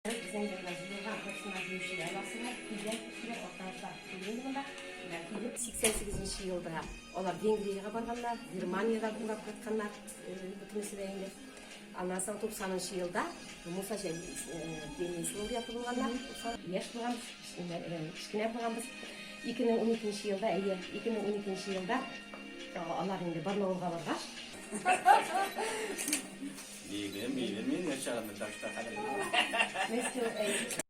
Безнең янда җыелган профессиональ биючеләр арасында килгән кешеләр Актанышта килде инде монда. Менә килеп 88 нче елда алар Венгриягә барганнар, Германиядә урап кайтканнар, бөтенесе дә инде. Аннан соң 90 нчы елда Муса Җәлил премиясе лауреаты булганнар. Яшь булганбыз, кечкенә булганбыз. 2012 елда, әйе, 2012 елда алар инде Барнаулга баргач, Биедем, биедем мин яшь чагында, так что хәзер. Мәскәү, әйе.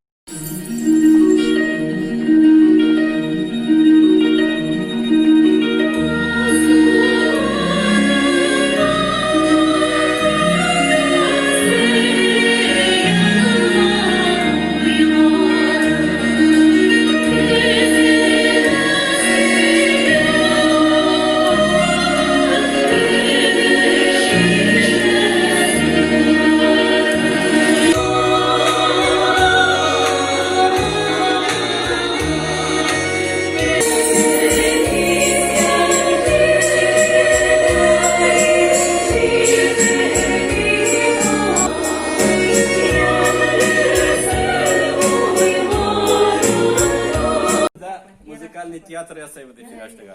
Музыкальный театр ясайбыз дип сөйләштек.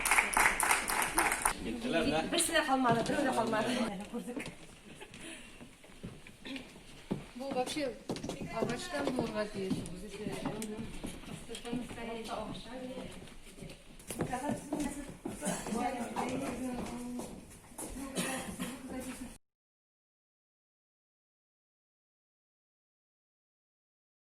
Киттеләр дә. Берсе дә калмады, берәү дә калмады. Күрдек. Бу вообще агачтан булырга тиеш.